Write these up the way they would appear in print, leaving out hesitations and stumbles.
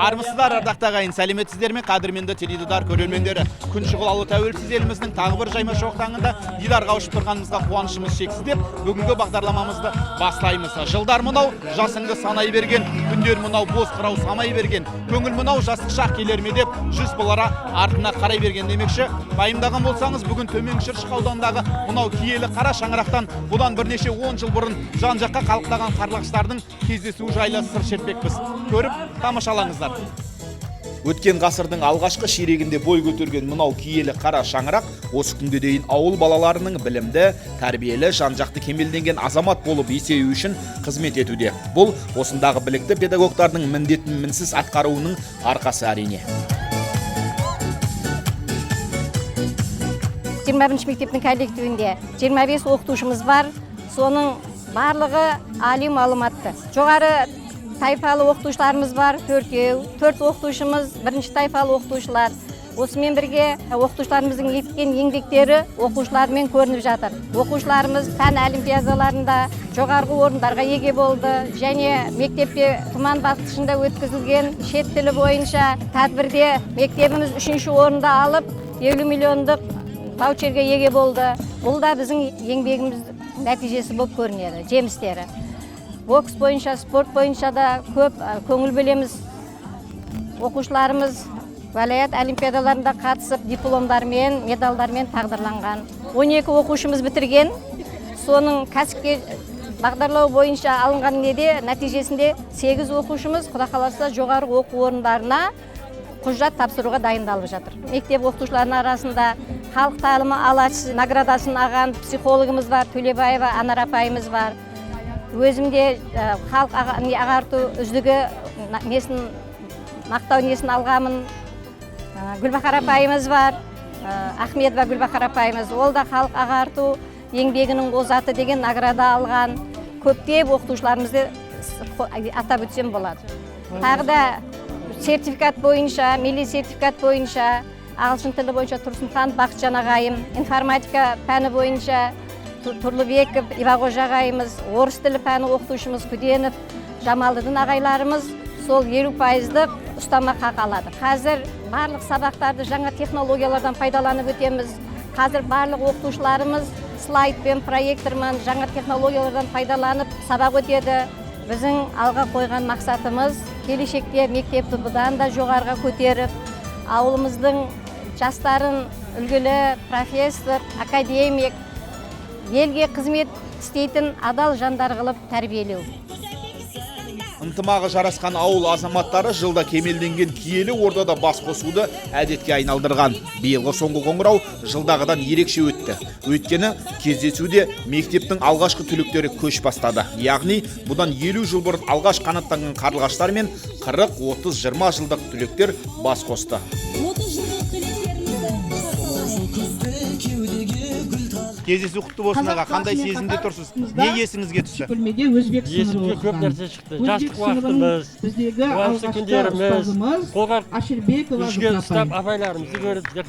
Армысыздар, ардақты ағайын, сәлеметсіздер ме, қадірменді теледидар көрермендері. Күн шұғылалы тәуелсіз еліміздің тағы бір жайма шоқ таңында дидарға ұшып тұрғанымызға қуанышымыз шексіз деп, бүгінгі бағдарламамызды бастаймыз. Жылдар мынау жасыңды санай берген, күндер мынау боз қырау самай берген, көңіл мынау жастық шақ келер ме деп жүз бұлара артына қарай берген демекші. Пайымдаған болсаңыз, бүгін Төменгі Шыршық ауданындағы мынау киелі қара шаңырақтан бұдан бірнеше 10 жыл бұрын жан жаққа қалықтаған қарлығаштардың кездесуі жайлы сыр шертпекпіз. Көріп тамашалаңыздар. Өткен ғасырдың алғашқы ширегінде бой көтерген мынау киелі қара шаңырақ осы күнге дейін ауыл балаларының білімді, тәрбиелі, жан-жақты кемелденген азамат болып есеюі үшін қызмет етуде. Бұл осындағы білікті педагогтардың міндетін мінсіз атқаруының арқасы әрине. 21 мектептің коллективінде 25 оқытушымыз бар. Соның барлығы али мағлұматты. Жоғары тайфалы оқытушыларымыз бар, төртеу. Төрт оқытушымыз бірінші тайфалы оқытушылар. Осымен бірге оқытушыларымыздың еткен еңбектері оқушылармен көрініп жатыр. Оқушыларымыз пән олимпиадаларында жоғарғы орындарға еге болды және мектепте тұман басқышында өткізілген шет тілі бойынша тәдбірде мектебіміз үшінші орынды алып, 50 миллиондық ваучерге еге болды. Бұл да біздің еңбегіміз нәтижесі болып көрінеді, жемістері. Бокс бойынша, спорт бойынша да көп көңіл бөлеміз. Оқушыларымыз уәлаят олимпиадаларында қатысып, дипломдармен, медалдармен тағдырланған. 12 оқушымыз бітірген. Соның кәсіпке бағдарлау бойынша алынған неде нәтижесінде 8 оқушымыз Құда қаласа жоғары оқу орындарына құжат тапсыруға дайындалып жатыр. Мектеп оқытушыларының арасында халық тағылымы алашысы наградасын алған психологымыз бар, Төлебаева Анар апайымыз бар. Өзім де халық ағарту үздігі несін, мақтау несін алғанмын. Гүлбахар апайымыз бар, Ахмедова Гүлбахар апайымыз, ол да халық ағарту еңбегінің озаты деген награда алған. Көптеп оқытушыларымызды атап өтсем болады. Тағы да сертификат бойынша, милли сертификат бойынша, ағылшын тілі бойынша Тұрсынхан Бақытжан ағайым, информатика пәні бойынша Тұрлыбеков Ивағожа ағайымыз, орыс тілі пәні оқытушымыз Күденов Жамалдыдың ағайларымыз сол 50%-дық ұстама хақ алады. Қазір барлық сабақтарды жаңа технологиялардан пайдаланып өтеміз. Қазір барлық оқытушыларымыз слайдпен, проектормен жаңа технологиялардан пайдаланып сабақ өтеді. Біздің алға қойған мақсатымыз келешекте мектепті бұдан да жоғарыға көтеріп, ауылымыздың жастарын үлгілі профессор, академик, елге қызмет істейтін адал жандар қылып тәрбиелеу. Ынтымағы жарасқан ауыл азаматтары жылда кемелденген киелі ордада бас қосуды әдетке айналдырған. Биылғы соңғы қоңырау жылдағыдан ерекше өтті. Өйткені кездесуде мектептің алғашқы түлектері көш бастады. Яғни бұдан 50 жыл бұрын алғаш қанаттанған қарлығаштар мен 40, 30, 20 жылдық түлектер бас қосты. 30 жылдық түлектерімізді Кездесу құтты болсын, аға. Қандай сезімде тұрсыз? Не есіңізге түсті? Бөлмеде өзбек сыныбы Есімге көп оқыған. нәрсе шықты. Өзбек Жастық сыныбының уақытымыз, біздегі қуанышты алғашқы күндеріміз, ұстазымыз қолға Аширбекова күшке Жұпар ұстап апай. апайларымызды көріп, біздер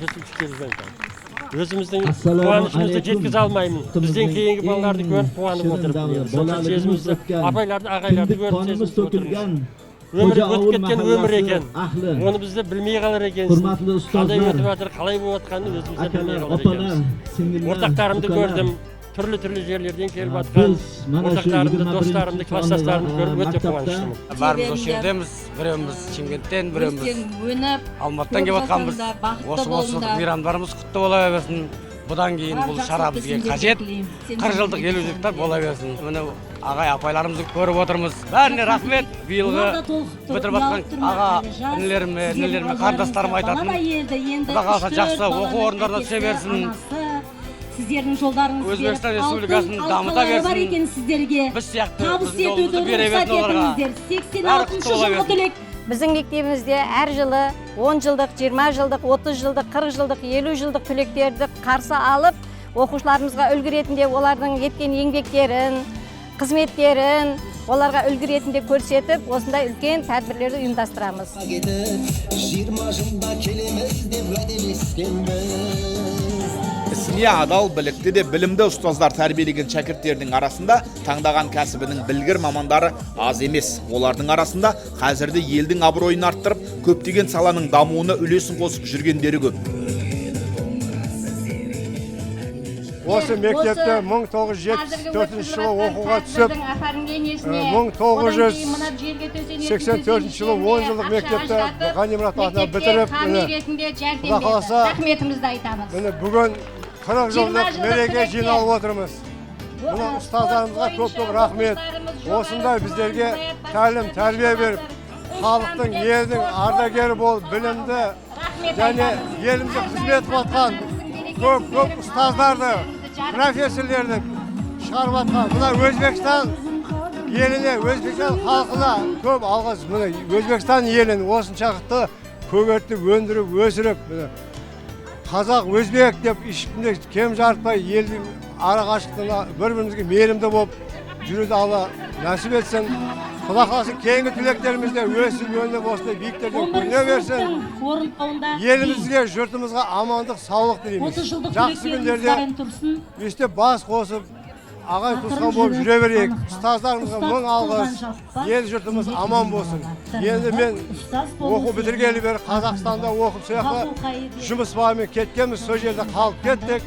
өзіміздің Ассалауму қуанышымызды алейкум. жеткізе алмаймын. Бізден Құтымыздың кейінгі балаларды ең көріп қуанып шырын отырмын. дәуірі, Сонша балалығымыз сезімімізді өткен, апайларды, ағайларды кіндік көріп қанымыз сезімімізді отырмыз. төкілген Өмір Қожа өтіп ауыл кеткен өмір екен. махалласы ахлы, Оны бізде білмей қалар екенсің. Құрметті Қандай ұстаздар, өтіп жатыр, қалай болып жатқанын өзіміз де білмей акалар, қалар опалар, екенбіз. сіңлілер, Ортақтарымды ukalar, көрдім. Түрлі-түрлі жерлерден келіп жатқан біз mana shu ортақтарымды, 21 достарымды, класстастарымды көріп өте мектепте қуаныштымын. Бәріміз осы жердеміз, біреуміз Шымкенттен, біреуміз Өскен, өніп, Алматыдан келіп жатқанбыз. бақытты Осы болыңдар. мейрамдарымыз құтты бола берсін. Бұдан кейін Бар бұл шара жақсылықты бізге сендерге қажет. тілеймін. 40 жылдық, 50 жылдықтар бола берсін. Міне ағай апайларымызды көріп отырмыз. Бәріне рахмет. Биылғы Олар да толқып тұр, бітіріп жатқан ұялып тұрма, аға әлі жас. інілеріме, Сіздердің інілеріме, алдарыңызда қарындастарыма бала айтатыным, да елді, енді Құда қаласа үш, жақсы төрт оқу баланың орындарына түсе әкесі, берсін. анасы, сіздердің жолдарыңыз Өзбекстан беріп, Республикасын алтын дамыта алқалары бар берсін. екен сіздерге. Біз сияқты Табыс біздің етуді жолымызды бере рұқсат берсін оларға. етіңіздер. Бәрі 86 құтты бола жылғы берсін. түлек. Біздің мектебімізде әр жылы 10 жылдық, 20 жылдық, 30 жылдық, 40 жылдық, 50 жылдық түлектерді қарсы алып, оқушыларымызға үлгі ретінде олардың еткен еңбектерін, қызметтерін оларға үлгі ретінде көрсетіп, осындай үлкен тәдбірлерді ұйымдастырамыз. 20 жылда келеміз деп уәделескенбіз. Ісіне Ісіне адал, білікті де білімді ұстаздар тәрбиелеген шәкірттердің арасында таңдаған кәсібінің білгір мамандары аз емес. Олардың арасында қазірде елдің абыройын арттырып, көптеген саланың дамуына үлесін қосып жүргендері көп. Осы мектепте 1974 жылы оқуға түсіп, 1984 жылы 10 жылдық мектепті Ғани Мұрат атына бітіріп, міне, Құда қаласа, рахметімізді айтамыз. Міне, бүгін 40 жылдық мереке жиналып отырмыз. Мына ұстаздарымызға көп-көп рахмет. Осындай біздерге тәлім, тәрбие беріп, халықтың, елдің ардагері болып, білімді және елімізге қызмет қылып көп-көп ұстаздарды, профессорлерді шығарып жатқан. Мына Өзбекстан еліне, Өзбекстан халқына көп алғыс. Міне, Өзбекстан елін осыншалықты көгертіп, өндіріп, өсіріп, міне, қазақ, өзбек деп ешкімде кем жарытпай, елдің ара қашықтығына бір-бірімізге мейірімді болып жүруді Алла нәсіп етсін. Құда қаласа, кейінгі түлектеріміз де өсіп өніп осындай биіктерден көріне берсін. Елімізге, жұртымызға амандық, саулық тілейміз. Жақсы күндерде өстіп бас қосып, ағайын туысқан болып жүре берейік. Ұстаздарымызға мың алғыс, ел жұртымыз аман болсын. Енді мен оқу бітіргелі бері Қазақстанда оқып, сол жақта жұмыс бабымен кеткенбіз, сол жерде қалып кеттік.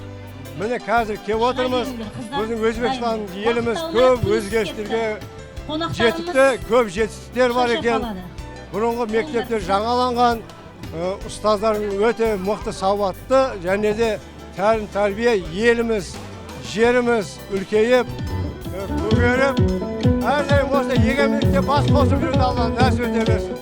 Міне, қазір келіп отырмыз. Біздің Өзбекстан еліміз көп өзгерістерге жетіпті, көп жетістіктер бар екен. Бұрынғы мектептер жаңаланған, ұстаздар өте мықты, сауатты және де тәлім тәрбие, еліміз, жеріміз үлкейіп, көгеріп, әрдайым осындай егемендікте бас қосып жүруді Алла нәсіп ете берсін.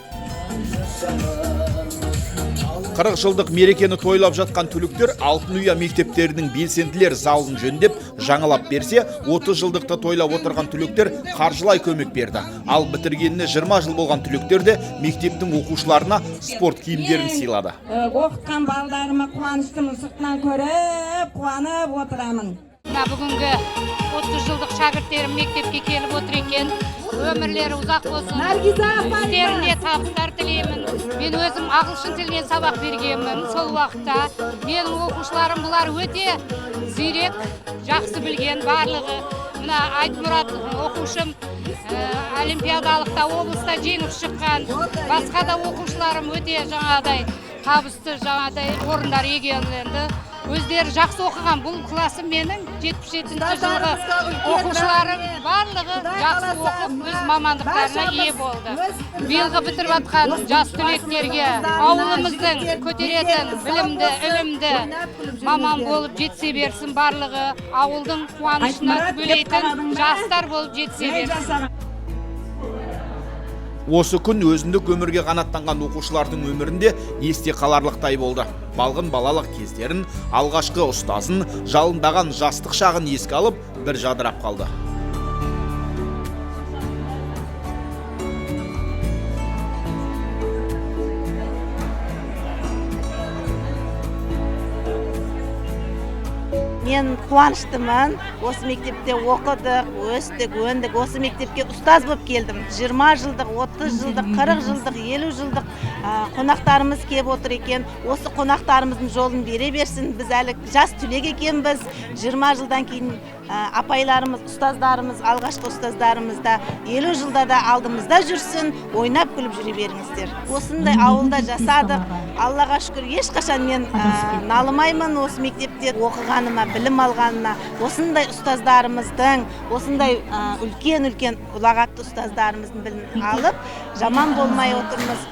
40 жылдық мерекені тойлап жатқан түлектер Алтын ұя мектептерінің белсенділер залын жөндеп, жаңалап берсе, 30 жылдықты тойлап отырған түлектер қаржылай көмек берді. Ал бітіргеніне 20 жыл болған түлектер де мектептің оқушыларына спорт киімдерін сыйлады. Оқытқан балдарыма қуаныштымын, сыртынан көріп, қуанып отырамын. Мына бүгінгі 30 жылдық шәкірттерім мектепке келіп отыр екен. Өмірлері ұзақ болсын. Істеріне табыстар тілеймін. Мен өзім ағылшын тілінен сабақ бергенмін сол уақытта. Менің оқушыларым бұлар өте зирек, жақсы білген барлығы. Мына Айтмұрат оқушым олимпиадалықта облыста жеңіп шыққан. Басқа да оқушыларым өте жаңағыдай табысты, жаңағыдай орындар иеленді. Өздері жақсы оқыған. Бұл классым менің 77 жылғы оқушыларым барлығы жақсы оқып, өз мамандықтарына ие болды. Биылғы бітіріп жатқан жас түлектерге ауылымыздың көтеретін білімді, ілімді маман болып жетсе берсін барлығы, ауылдың қуанышына бөлейтін жастар болып жетсе берсін. Осы күн өзіндік өмірге қанаттанған оқушылардың өмірінде есте қаларлықтай болды. Балғын балалық кездерін, алғашқы ұстазын, жалындаған жастық шағын еске алып, бір жадырап қалды. Мен қуаныштымын. Осы мектепте оқыдық, өстік, өндік. Осы мектепке ұстаз болып келдім. 20 жылдық, 30 жылдық, 40 жылдық, 50 жылдық қонақтарымыз келіп отыр екен. Осы қонақтарымыздың жолын бере берсін. Біз әлі жас түлек екенбіз. 20 жылдан кейін апайларымыз, ұстаздарымыз, алғашқы ұстаздарымыз да 50 жылда да алдымызда жүрсін, ойнап күліп жүре беріңіздер. Осындай ауылда жасадық. Аллаға шүкір, ешқашан мен налымаймын осы мектепте оқығаныма, білім алғаныма. Осындай ұстаздарымыздың, осындай үлкен-үлкен ұлағатты ұстаздарымыздың білімін алып, жаман болмай отырмыз.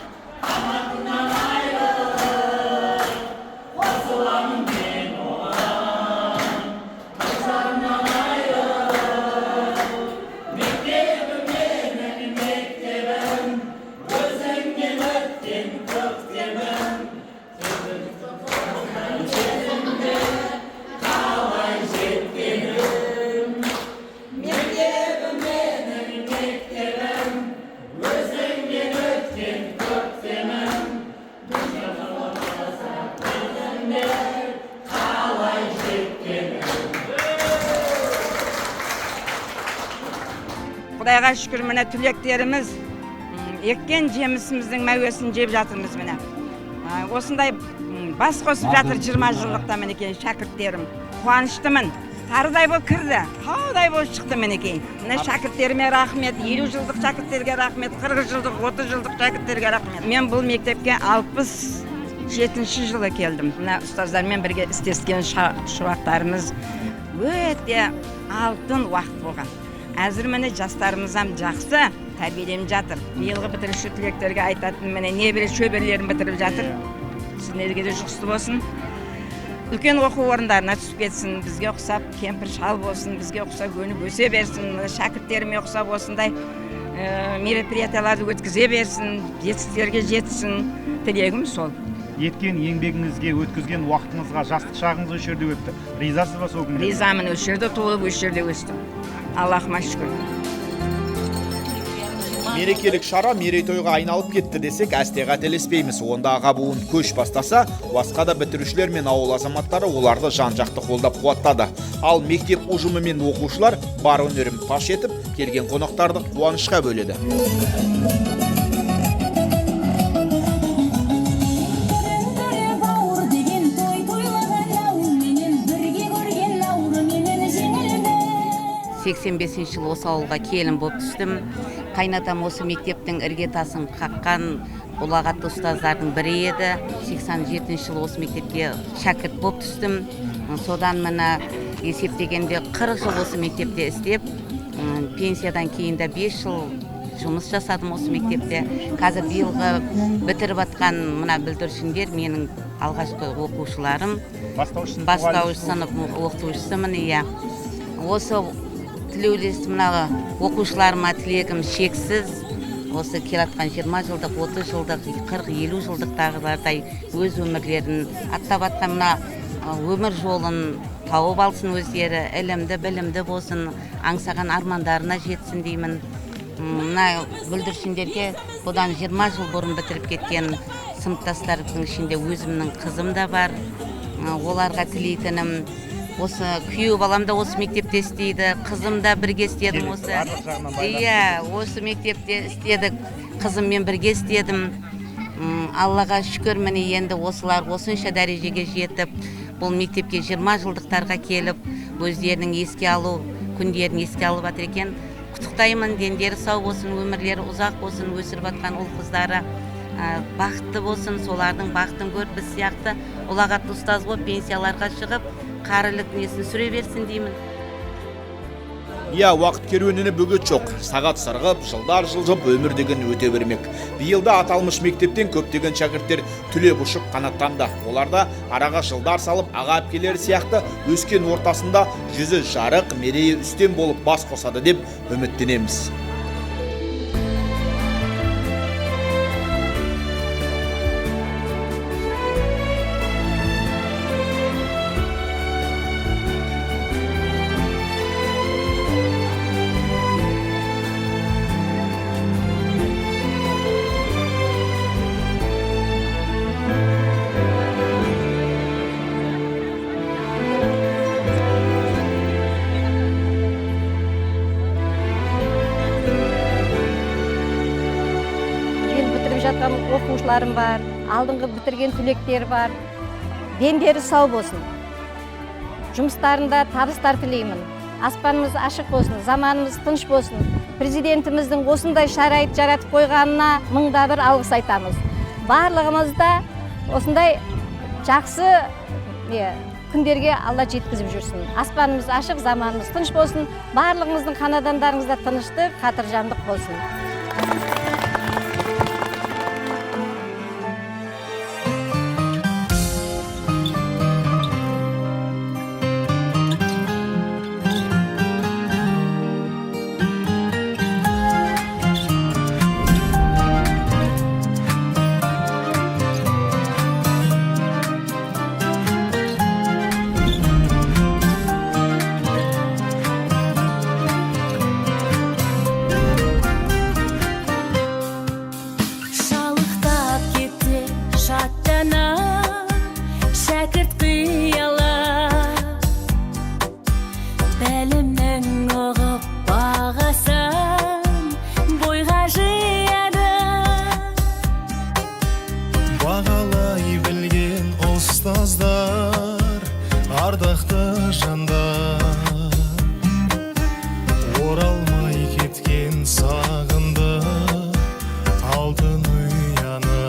Құдайға шүкір, міне түлектеріміз еккен жемісіміздің мәуесін жеп жатырмыз міне. Осындай бас қосып жатыр 20 жылдықта мінекей шәкірттерім. Қуаныштымын. Тарыдай болып кірді, таудай болып шықты мінекей. Мына шәкірттеріме рахмет, 50 жылдық шәкірттерге рахмет, 40 жылдық, 30 жылдық шәкірттерге рахмет. Мен бұл мектепке 67 жылы келдім. Мына ұстаздармен бірге істескен шуақтарымыз өте алтын уақыт болған. Әзір міне жастарымыз жақсы тәрбиеленіп жатыр. Биылғы бітіруші түлектерге айтатын міне небере шөберелерін бітіріп жатыр. Сіздерге де жұғысты болсын. Үлкен оқу орындарына түсіп кетсін, бізге ұқсап кемпір шал болсын, бізге ұқсап өніп өсе берсін, шәкірттеріме ұқсап осындай мероприятияларды өткізе берсін, жетістіктерге жетсін, тілегім сол. Еткен еңбегіңізге, өткізген уақытыңызға, жастық шағыңыз осы жерде өтті. Ризасыз ба сол күндерге? Ризамын, осы жерде туылып, осы жерде өстім. Аллахыма шүкір. Мерекелік шара мерейтойға айналып кетті десек, әсте қателеспейміз. Онда аға буын көш бастаса, басқа да бітірушілер мен ауыл азаматтары оларды жан-жақты қолдап қуаттады. Ал мектеп ұжымы мен оқушылар бар өнерін паш етіп, келген қонақтарды қуанышқа бөледі. Мен 85 жыл осы ауылға келін болып түстім. Қайнатам осы мектептің іргетасын қаққан ұлағатты ұстаздардың бірі еді. 87 жылы осы мектепке шәкірт болып түстім. Содан мына есептегенде 40 жыл осы мектепте істеп, пенсиядан кейін де 5 жыл жұмыс жасадым осы мектепте. Қазір биылғы бітіріп атқан мына бүлдіршіндер менің алғашқы оқушыларым. Бастауыш сынып оқытушысымын, иә. Осы тілеулес мына оқушыларыма тілегім шексіз. Осы келатқан 20 жылдық, 30 жылдық, 40, 50 жылдықтағылардай өз өмірлерін аттап атқан мына өмір жолын тауып алсын өздері, ілімді, білімді болсын, аңсаған армандарына жетсін деймін. Мына бүлдіршіндерге бұдан 20 жыл бұрын бітіріп кеткен сыныптастардың ішінде өзімнің қызым да бар. Оларға тілейтінім, осы күйеу балам да осы мектепте істейді, қызым да бірге істедім осы. Иә, осы мектепте істедік, қызыммен бірге істедім. Аллаға шүкір, міне енді осылар осынша дәрежеге жетіп, бұл мектепке 20 жылдықтарға келіп, өздерінің еске алу күндерін еске алып жатыр екен. Құттықтаймын, дендері сау болсын, өмірлері ұзақ болсын, өсіріп жатқан ұл қыздары бақытты болсын, солардың бақытын көріп біз сияқты ұлағатты ұстаз болып пенсияларға шығып, қарілік несін сүре берсін деймін. Иә, уақыт керуеніне бөгет жоқ. Сағат сырғып, жылдар жылжып, өмір деген өте бермек. Биылда аталмыш мектептен көптеген шәкірттер түлеп ұшып қанаттанды. Олар да араға жылдар салып, аға әпкелері сияқты өскен ортасында жүзі жарық, мерейі үстем болып бас қосады деп үміттенеміз. Оқушыларым бар, алдыңғы бітірген түлектер бар. Дендері сау болсын. Жұмыстарында табыстар тілеймін. Аспанымыз ашық болсын, заманымыз тыныш болсын. Президентіміздің осындай шарайт жаратып қойғанына мыңда бір алғыс айтамыз. Барлығымыз да осындай жақсы күндерге Алла жеткізіп жүрсін. Аспанымыз ашық, заманымыз тыныш болсын. Барлығымыздың қанадандарымызда тыныштық, қатыржамдық болсын. жандар, оралмай кеткен сағынды алтын ұяны.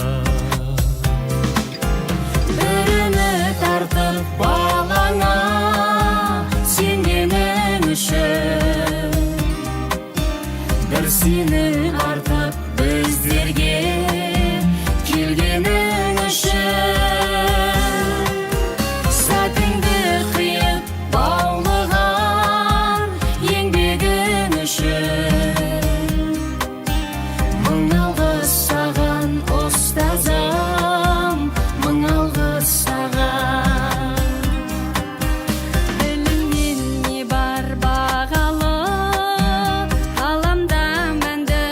Бір үміт артып балаңа сенгенің үшін, бір сенің артып біздерге келгенің үшін, сәтіңді қиып баулыған еңбегің үшін, мың алғыс саған, ұстазым, мың алғыс саған. Білімнен не бар бағалы, ғаламда мәнді,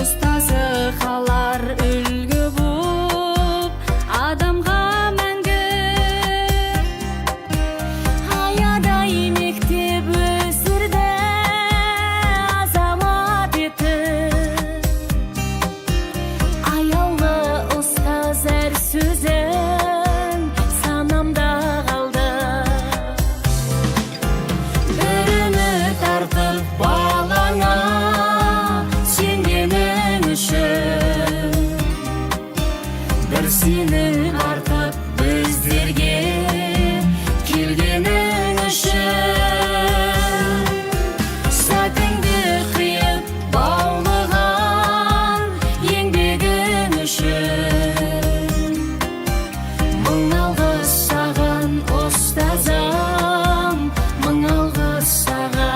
ұстазы қалар үлгі боп адамға мәңгі. Аядай мектеп өсірді азамат етіп, аяулы ұстаз, әр сөзің санамда қалды. Бір үміт артып балаңа сенгенің үшін, бір сенің артып біздерге келгенің үшін, сәтіңді қиып баулыған еңбегің үшін, мың алғыс саған, ұстазым, мың алғыс саған.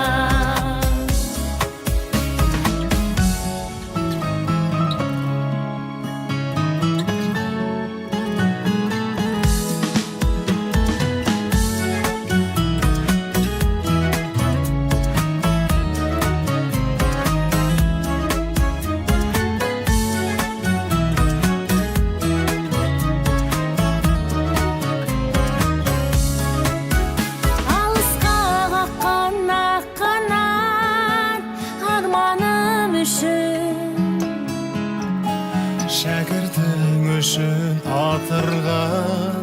Алысқа қаққан ақ қанат арманым үшін, Шәкіртің үшін атырған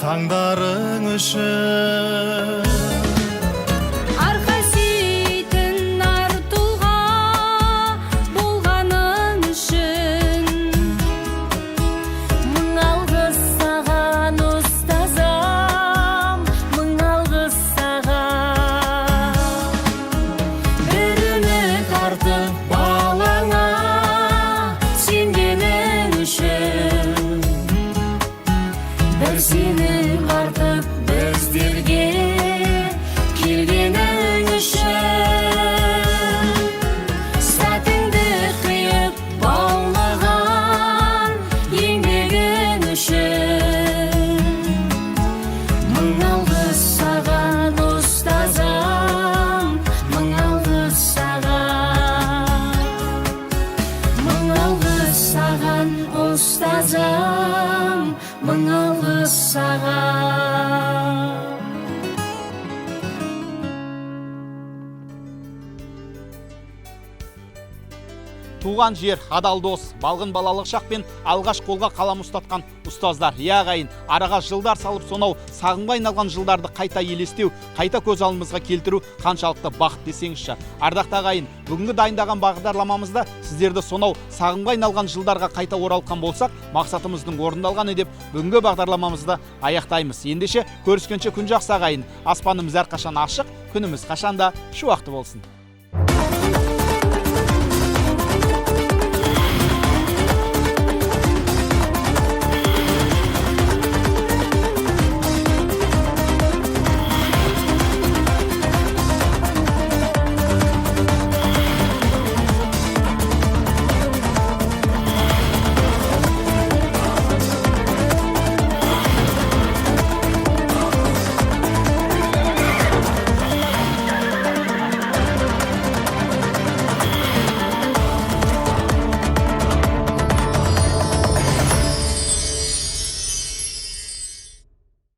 таңдарың үшін, арқа сүйейтін нар тұлға болғаның үшін, мың алғыс саған, ұстазым, мың алғыс саған. Бір үміт артып балаңа сенгенің үшін, бір сенің артып біздерге келгенің үшін, сәтіңді қиып баулыған еңбегің үшін, мың алғыс саған, ұстазым, мың алғыс саған, мың алғыс саған, ұстазым, мың алғыс саған. Туған жер, адал дос, балғын балалық шақ пен алғаш қолға қалам ұстатқан ұстаздар. Иә, ағайын, араға жылдар салып сонау сағымға айналған жылдарды қайта елестеу, қайта көз алдымызға келтіру қаншалықты бақыт десеңізші. Ардақты ағайын, бүгінгі дайындаған бағдарламамызда сіздерді сонау сағымға айналған жылдарға қайта оралтқан болсақ, мақсатымыздың орындалғаны деп бүгінгі бағдарламамызды аяқтаймыз. Ендеше көріскенше күн жақсы ағайын, аспанымыз әрқашан ашық, күніміз қашанда шуақты болсын.